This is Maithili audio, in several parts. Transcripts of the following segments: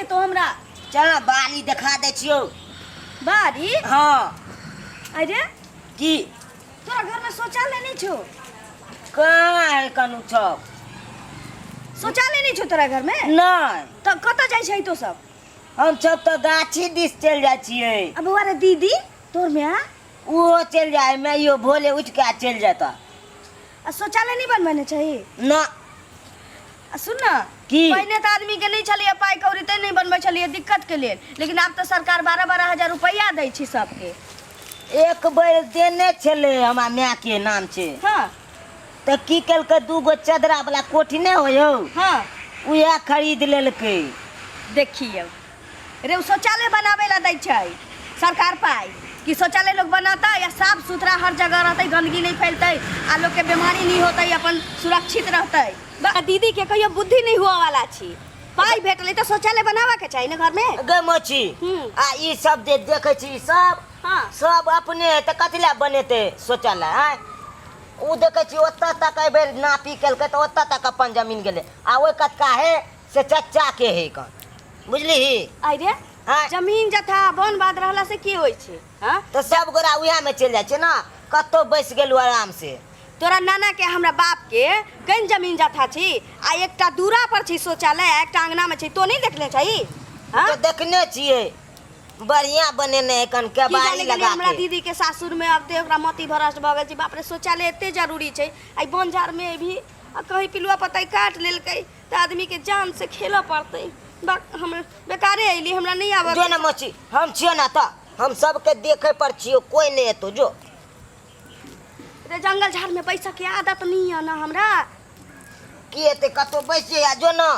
देखेतो हमरा। चल ना बाली देखा दै छियौ। बारी? हाँ। अरे की? तोरा घर में शौचालय नहीं छौ? कहाँ है कनु छौ? शौचालय नहीं छौ तोरा घर में? नहीं। तऽ कतऽ जाइ छै तो सब? हम सब तऽ गाछी दिस चलि जाइ छियै। आ बौआ रे दीदी तोर माय? ओहो चलि जाइ, माइयो भोले उठि कऽ चलि जेतऽ। आ शौचालय नहीं बनबेने छही? ना। आ सुन ना, की? पहिने तऽ आदमी के नहीं छलैया पाइ कौड़ी तैं नहीं बनबै छलैया दिक्कत के लेल, लेकिन आब तऽ सरकार 12-12 हजार रुपैआ दै छै सबके। एक बेर देने छलै हमरा माय के नाम छै। हाँ। तऽ की केलकै, 2 गो चदरा वाला कोठी नहि होइ हौ? हाँ। उएह खरीद लेलकै। देखियौ रे, ओ शौचालय बनाबै ला दै छै सरकार पाइ कि शौचालय लोग बनातै आ साफ सुथरा हर जगह रहतै, गंदगी नहीं फैलतै आ लोग के बीमारी नहीं होतै, अपन सुरक्षित रहतै। दीदी के कहियो बुद्धि नहीं हुआ वाला छी, पाइ भेटलै तऽ शौचालय बनाबऽ के चाही ने घर में। गे मोची, आ ई सब जे देखै छी सब, हाँ। सब अपने है तऽ कथी लए बनेतै शौचालय? आँय, ओ देखै छी ओतऽ तक एहि बेर नापी केलकै तऽ ओतऽ तक अपन जमीन गेलै आ ओहि कतका है से चच्चा के है कन, बुझलिही? अरे आँय? जमीन जथा बन बाध रहला से की होइ छै? हाँ? तऽ सब गोरा उएह में चलि जाइ छै ने, कतौ बैस गेलु आराम से। तोरा नाना के हमरा बाप के कनि जमीन जथा छी आ एकटा दूरा पर छी शौचालय आ एकटा अंगना में छी, तो नहीं देखले छही? हाँ? तो देखने छियै, बढ़िया बनेने है कन की केबाड़ी जाने गेलियै लगा हमरा के। दीदी के सासुर में अब ते ओकरा मति भ्रष्ट भऽ गेल छै। बाप रे, शौचालय एते जरूरी छै, आ बन झाड़ में भी आ कहीं पिलुआ पतई काट लेलकै तऽ आदमी के जान से खेलऽ पड़तै। बक, हम बेकारे अयली, हमरा नहीं आबऽ। जो ना मोची, हम छियो ना तऽ हम सबके देखे पर छियो, कोई नहीं एतो। जो रे जंगल झाड़ में बैसऽ के आदत नहीं है ना हमरा। की एते कतौ बैस जा, जो ना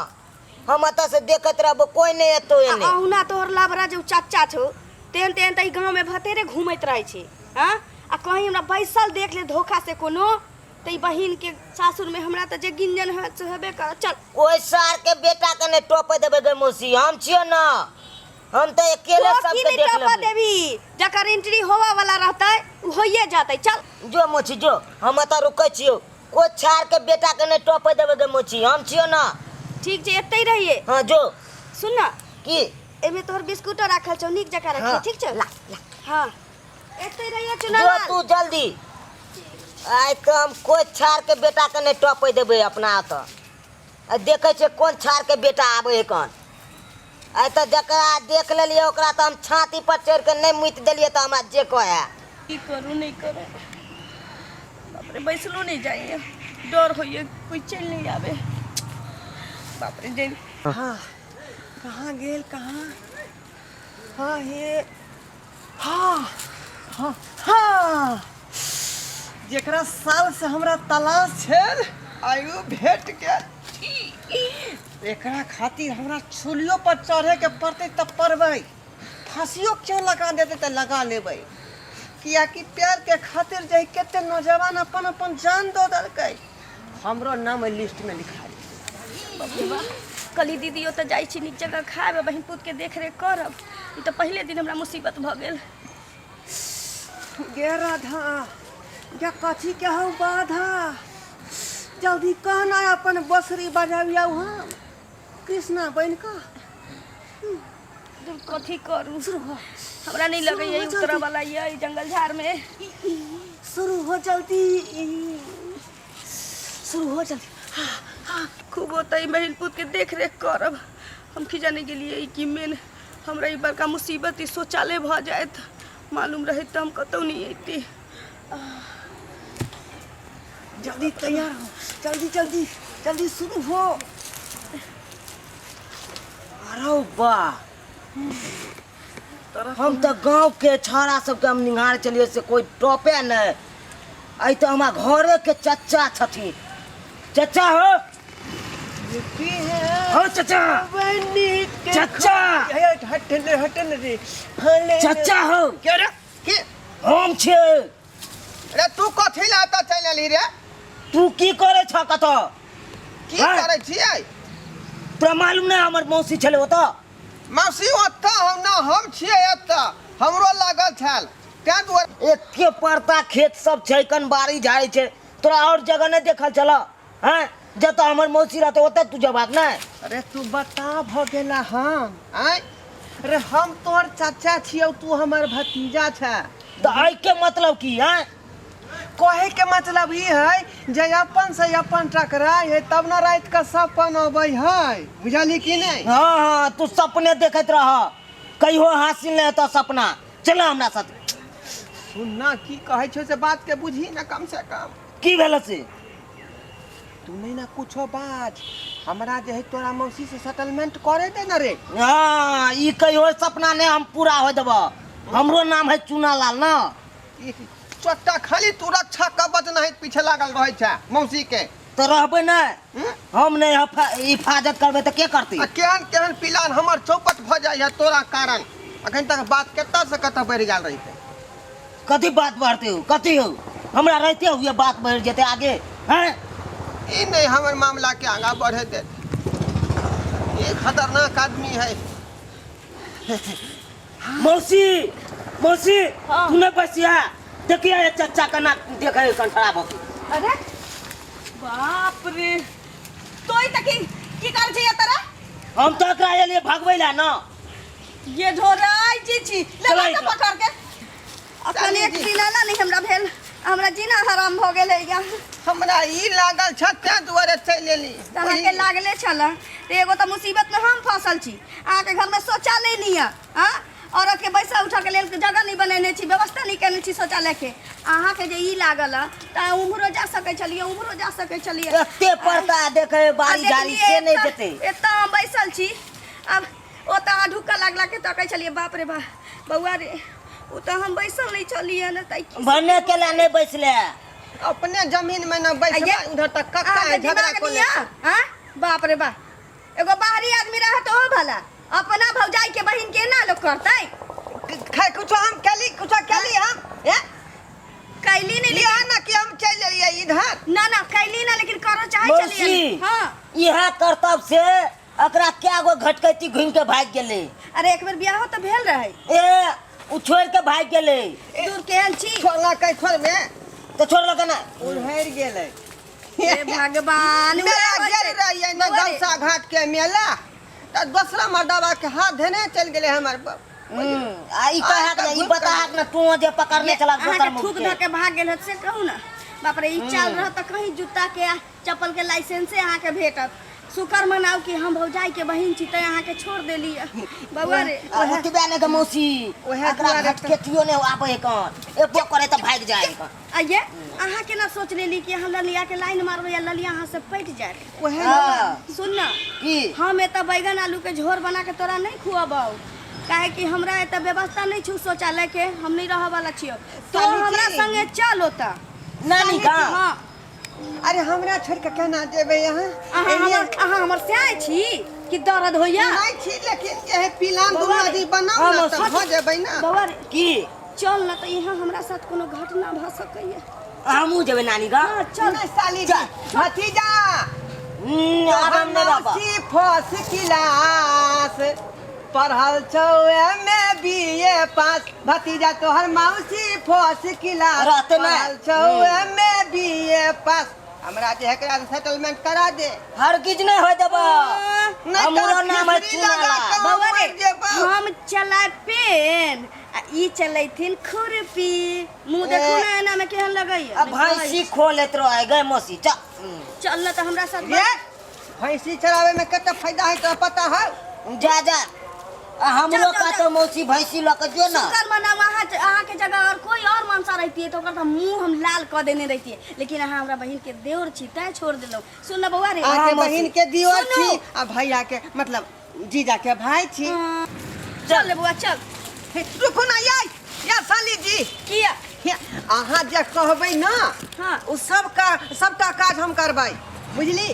हम एतऽ से देखैत रहबो, कोई नहीं एतो एने। अहुना तोहर लाबरा जे चाचा छौ तेहन तेहन तऽ ई गाँव में भतेरे घूमैत रहै छै। हाँ, आ कहीं हमरा बैसल देख ले धोखा से कोनो तऽ ई बहिन के सासुर में हमरा तऽ जे गिंजन होयत से हेबे करत। चल। कोई सार के बेटा के नहीं टोपे देबे गे मौसी, हम छियो ना, हम तऽ अकेले तो की सबके नहीं देख टोपा लेबै। देबी, जकर एंट्री होवा वाला रहतै उ होइए जतै। चल। जो मौसी जो, हम एतऽ रुकै छियो, कोई छाड़ के बेटा के नहीं टोपे देबे गे मौसी, हम छियो ना। ठीक छै, एतै रहिए। हाँ जो। सुन ना। की? एमे तोहर बिस्कुटो राखल छौ, नीक जकाँ रखिए। हाँ। ठीक छौ? ला, ला। हाँ, एतै रहिए चुना। जो तू जल्दी। आइ तऽ हम कोई छाड़ के बेटा के नहीं टपे देबै अपना एतऽ। आ देखै छियै कोन छाड़ के बेटा आबै है कन। आइ तऽ जकरा देख लेलियै ओकरा तऽ हम छाती पर चढ़ि कऽ नहि मुति देलियै तऽ हमरा जे कहए। की करू नहीं करू, बाप रे बैसलो नहीं जाइए, डर होइए कोई चलि नहीं आवे। बाप रे जे हाँ कहाँ गेल, कहाँ? हाँ हे, हाँ हाँ हाँ, जेकरा साल से हमरा तलाश छल आयु भेट गेल। एकरा खातिर हमरा चूल्हियो पर चढ़े के पड़तै तऽ पड़बै, फांसियो क्यों लगा देतै तऽ लगा लेबै, कियाकि प्यार के खातिर जे कते नौजवान अपन अपन जान दऽ देलकै, हमरो नाम एहि लिस्ट में लिखा देतै। कहली दीदी ओतऽ जाइ छी नीक जगह खायब, बहिन पुत के देख रेख करब, ई तऽ पहिले दिन हमरा मुसीबत भऽ गेल। गे राधा, गे कथी के हौ बाधा, जल्दी कहना अपन बसरी बजाबियौ हम कृष्णा बनि कऽ। कथी करू, हमरा नहीं लगैया शुरू हो उतरऽ वाला ये ई जंगल झाड़ में। शुरू हो जल्दी, शुरू हो जल्दी। हाँ, हाँ। खूब होतै बहिन पुत के देख रेख करब। हम की जाने गेलियै कि मेन हमरा ई बड़का मुसीबत ई शौचालय भऽ जायत, मालूम रहैत तऽ हम कतहु नहि अयती। जल्दी तैयार हो, जल्दी जल्दी जल्दी शुरू हो। अरे वाह, हम तऽ गाँव के छौड़ा सबके हम निहार चलिए से कोई टॉपे नहीं। अइ तऽ हमरा घरे के चचा छथिन। चचा हो, की है? हो चचा। चचा। हट हट रे, हले। चचा हो। के रे? की? हम छियै। रे तू कथी ला एतऽ चलि एलही रे? तू की करै छह कतऽ? की हाँ? करै छियै? तोरा मालूम नहि हमर मौसी छलै ओतऽ? मौसी ओतऽ हम ना, हम छियै एतऽ, हमरो लागल छल तें दुआरे। एके परता खेत सब छै, कन बाड़ी झाड़ी छै, तोरा और जगह नहि देखल छल? हैं? जतऽ हमर मौसी रहतै ओतऽ तू जबाक नहि। अरे तू बता भऽ गेला हम आँय? अरे हम तोहर चाचा छियौ, तू हमर भतीजा छै। तऽ एहिके मतलब की है? कहे के मतलब ई है जे अपन से अपन टकराय है तब न राति के सपन अबै है, बुझली कि नहीं? हाँ हाँ, तू सपने देखैत रह, कहियो हासिल नहीं हेतौ सपना। चल हमरा साथ। सुनना की कहै छौ से बात के बुझी ना कम से कम। की भेल से? तू नहीं ना कुछो बाज, हमरा जे है तोरा मौसी से सेटलमेंट करे दे ना रे। हाँ, ई कहियो सपना नहीं हम पूरा हो देब। हमरो नाम है चूना लाल ना। ई चोट्टा खाली तू रक्षा कवच नहीं पीछे लागल रहै छै मौसी के। तो रहबै नहीं। हम्म? हम नहीं हिफाजत करबै तऽ के करतै? आ केहन केहन पिलान हमर चौपट भऽ जाइ है तोरा कारण। अखन तक बात कतऽ से कतऽ बढ़ि गेल रहितै। कथी बात बढ़ते हो? कथी हो? हमरा रहते हुए बात बढ़ जेतै आगे हैं? ई नहीं हमर मामला के आगा बढ़े दे, ये खतरनाक आदमी है। मौसी, मौसी। हाँ। तू नहीं बसिया, देखिए ये चच्चा का नाक देखे कंठरा भके। अरे बाप रे, तोय तक की कर छै तोरा? हम तो एकरा एलिए भगबै ला ना। ये ढोराई जी छी ले चलै तो चल। पकड़ के। अखन चली एक जी। दिन ना नहीं हमरा भेल, हमरा जीना हराम भ गेल है। हमरा ई लागल छ तें दुआरे चलि एली। तऽ अहाँके लागले छल तऽ एगो तऽ मुसीबत में हम फंसल छी। अहाँके घर में शौचालय नहीं है, हाँ? औरत के बैसा उठऽ के लेल जगह नहीं बनेने छी, व्यवस्था नहीं केने छी शौचालय के। अहाँके जे ई लागल है तऽ उम्हरो जा सकै छलियै, उम्हरो जा सकै छलियै। एते परता देखे बाड़ी आ झाड़ी देखलियै से नहीं एतऽ जेतै। एतऽ हम बैसल छी, आब ओतऽ अहाँ ढुकऽ लागला के तकै छलियै, बाप रे बाप बौआ रे, ओ तऽ हम बैसल नहीं छलियै ने तऽ की। भने के ला नहीं बैसले। अपने जमीन में न बैसबा उधर तक कक्का अहाँके झगड़ा दिमाग को नहीं है, हाँ? बाप रे बाप, एगो बाहरी आदमी रहे तो हो भला, अपना भौजाई के बहिन के ना लोग करतै। खै कुछो हम केली, कुछो केली हम ए कैली नहीं। लिया ना कि हम चलि एलियै इधर। ना ना कैली ना, लेकिन करो चाहे मौसी, चलिए। हाँ इएह करतब से एकरा क्या गो घटकैती घूम के भाग गेलै। अरे एक बेर बियाहो तऽ भेल रहै। ए उ छोड़ के भाग गेलै। दूर केहन छी। छोड़ला कै छोड़बे? तऽ छोड़लक ना। उड़हरि गेलै। हे भगवान, मेला उएह होइ गेल छै। रहियै ने बौआ रे, गौसा घाट के मेला, तऽ दोसरा मर्दबा के हाथ धेने चलि गेलै हमर बाप। आ ई कहक ने, ई बताहक ने, तू जे पकड़ने छला दोसर अहाँके मुख थूक के। धऽ के भाग गेल होत से कहू ना। बाप रे, ई चाल रहत तऽ कहीं जूता के आ चप्पल के लाइसेंसे अहाँके भेटत। शुक्र मनाउ कि हम भौजाई के बहिन छी तैं अहाँके छोड़ देली। बौआ रे, आ ओतबे ने के मौसी, ओहे एकरा दुआरे घटकेतियो ने आबै कन, एबो करे तऽ भागि जाय कन। आइये अहाँ केना सोच लेली कि अहाँ ललिया के लाइन मारबै आ ललिया अहाँ से पटि जायत? ओहे हाँ। सुन ना। की? हम एतऽ बैगन आलू के झोर बना के तोरा नहीं खुअबौ, काहे कि हमरा एतऽ व्यवस्था नहीं छौ शौचालय के, हम नहीं रहऽ वाला छियौ। तो साली हमरा जी। संगे चल ओतऽ। नानी गाँव? हाँ। अरे हमरा छोड़ के केना जेबै अहाँ? अहाँ एलियै। हमर, अहाँ हमर स्याय छी कि दर्द होइया? नहि छी, लेकिन जे है पिलान बौआ दुनू रे। आदमी बनाउ हाँ, ने मौसी। तऽ भऽ जेबै ने। बौआ रे, की? चल ना तऽ यहाँ हमरा साथ कोनो घटना भऽ सकैया। हमहूँ जेबै नानी गाँव। हाँ, चल। नहि साली जी, भतीजा। आब हम नहि रहब। मौसी फर्स्ट क्लास पढ़ल छौ, एम ए बी ए पास। भतीजा तोहर मौसी फर्स्ट क्लास रहतै नहि। पढ़ल छौ, एम ए बी ए पास। हमरा जे एकरा सेटलमेंट करा दे। हरगिज नहीं होय देब। नहि हमरो तऽ नाम है खिचड़ी चूना लगा लाल। कऽ बौआ रे, मरि जेबौ। हम चलाय पेन आ ई चलैथिन खुरपी। मुँह देखू ना एना में केहन लगैया। आ भैंसी खोलैत रहे गए मौसी। चल चल ना तऽ हमरा साथ। ये भैंसी चरावे में कते फायदा है तोरा पता है? जा जा, आ हमरो चल, चल, कातो मौसी भैंसी लऽ के जो ना। शुक्र मनाउ, अहाँ अहाँके जगह और कोई और मनसा रहितियै तऽ ओकर तऽ मुँह हम लाल कऽ देने रहितियै, लेकिन अहाँ हमरा बहिन के देवर छी तैं छोड़ देलहुँ। सुन ना बौआ रे, अहाँके मौसी। बहिन के दियोर सुनू। छी आ भैया के मतलब जीजा के भाई छी। चल ले बौआ चल। हे, रुकू ना यार, या साली जी। किया? हे, अहाँ जे कहबै ना, हाँ। ओ सब का सबटा काज हम करबै, बुझली?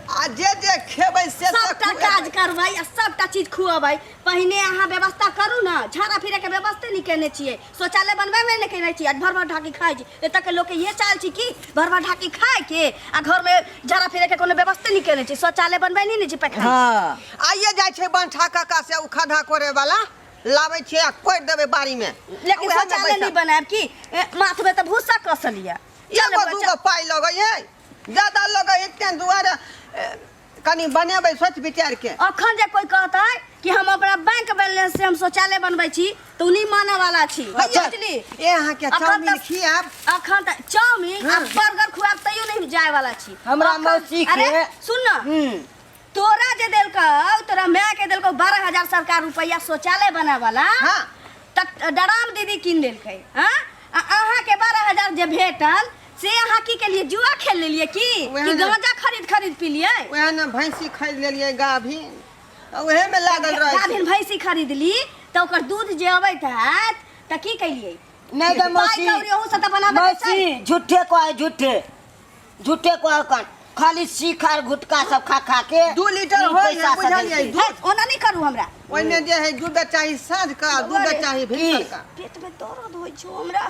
आ जे जे खेबै से से सबटा खुएबै। काज करबै आ सबटा चीज खुअबै। पहिने अहाँ व्यवस्था करू ना, झाड़ा फिरे के व्यवस्थे नहीं केने छियै, शौचालय बनबै में नहीं केने छियै, आ भर भर ढाकी खाइ छी। एतऽ के लोक के ये चाल छी कि भर भर ढाकी खाय के आ घर में झाड़ा फिरे के कोनो व्यवस्थे नहीं केने छी, शौचालय बनबै नहीं ने छी पैखाना। हाँ। आइए जाइ छै बंठा काका से, उ खद्धा कोड़े वाला लाबै छियै आ कोड़ि देबै बाड़ी में। लेकिन उएह में शौचालय बैसब। नहीं बनायब कि माथ में तऽ भूसा कसलिया। चल एगो बौआ, दूगो चल। पाइ लगै है, ज्यादा लगै है तें दुआरे कनि बनेबै सोच विचार के। अखन जे कोई कहतै कि हम अपना बैंक बैलेंस से हम शौचालय बनबै छी तऽ उ नहीं माने वाला छी, बुझली? ए, अहाँके अखन चाउमीन खियाब। अखन तऽ चाउमीन आ बर्गर खुआब तैयो नहीं जाय वाला छी। हमरा मौसी के- अरे सुन न, तोरा जे देलकौ, तोरा माय के देलकौ 12,000 सरकार रुपया शौचालय बनावे वाला। तक डराम दीदी कीन देलकै। हाँ, आ अहाँ के 12,000 जे भेटल से अहाँ की केलिए? जुआ खेल लेलिए की वएह कि ने। गांजा खरीद खरीद पी लिए? वएह ने, भैंसी खरीद लेलियै गाभिन, आ उहे में लागल रहै छी। गाभिन भैंसी खरीदली तऽ ओकर दूध जे अबैत हैत तऽ की केलिए? नहीं तो पाइ मौसी, कौड़ी ओहू से तऽ बनाबे के छै। मौसी झूठे कहे, झूठे झूठे कहे, कन खाली सीख आर गुटखा सब खा खा के 2 लीटर ई होइ है, पैसा सब बुझलियै? देलकै। दूध। हे, ओना नहीं करू हमरा। ओहिमे जे है 2 बेर चाही साँझ का, 2 बेर अरे। चाही भिनसर का। पेट में दर्द होइ छौ हमरा।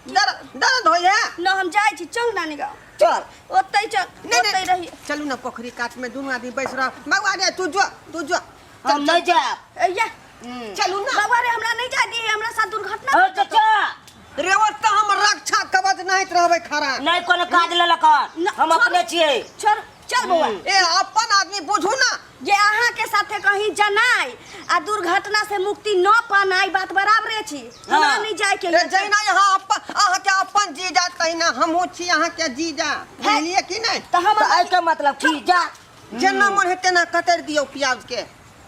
दर्द दर्द होइ है? न, हम जाइ छी। चल नानी गाँव। चल। ओतै चल। नहीं। ओतै नहीं। रही। चलू ने, पोखरी कात में दुनू आदमी बैस रह। बउआ रे, तू जो, तू जो। हम नहीं जायब। ए, या। चलू ना। बउआ रे, हमरा नहीं जाय दी, हमरा साथ दुर्घटना ओ हो जेतौ। चाचा। रे, ओतऽ हम रक्षा कवच नाहित रहबै खड़ा। नहीं कोनो काज लेलक हन। न, हम छोड़। अपने छियै। छोड़, चल बउआ। ए, अपन आदमी बुझू ना। जे अहाँ के साथे कहीं जनाई आ दुर्घटना से मुक्ति न पानाई, बात बराबरे छी। हमरा नहीं जाय के रे ये। जहिना यहाँ अपन, अहाँके अपन जीजा, तहिना हमहूँ छी अहाँके जीजा, बुझलियै कि नहि? तऽ हम तऽ एहिके मतलब की जा? जेना मन है तेना कतरि दियौ प्याज के,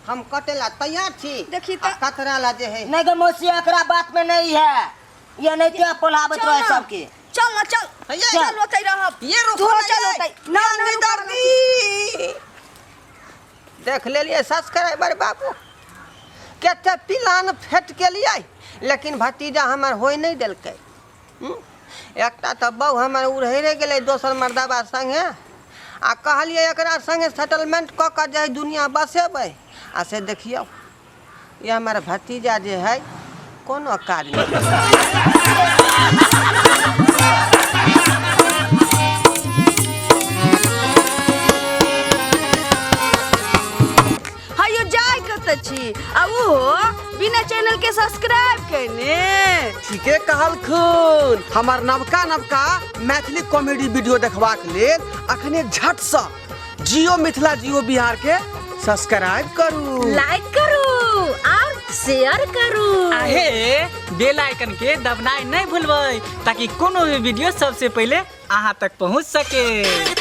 हम कटे ला तैयार छी। देखी तऽ- आ कतरा ला जे है। नहीं गे मौसी, एकरा बात में नहीं है ये, नहीं तो पोलाबत चल रहे ना। सबके। चल ना, चल। ये- चल, ओतै रहब। ये रुको तू ना, चल ये। ओतै। ना, ना, ये रुकऽ। दर्दी देख लेलियै सब्सक्राइबर बाबू, कते पिलान फेट गेलियै, लेकिन भतीजा हमर होइ नहि देलकै। एकटा तऽ बहु हमर उड़ै रहि गेलै दोसर मर्दाबा संगे, आ कहलियै एकरा संगे सेटलमेंट कऽ कऽ जे दुनिया बसेबै, आ से देखियौ, ई हमर भतीजा जे है कोनो काज नहि। हयो, जाय कतऽ छी आ ओहो बिना चैनल के सब्सक्राइब केने? ठीके कहलखुन। हमर नवका नवका मैथिली कॉमेडी वीडियो देखबाक लेल अखने झटसँ जियो मिथिला जियो बिहार के सब्सक्राइब करू, लाइक करू और शेयर करू। आहे बेल आइकन के दबनाइ नहि भूलबै, ताकि कोनो भी वीडियो सबसे पहिले अहाँ तक पहुँच सके।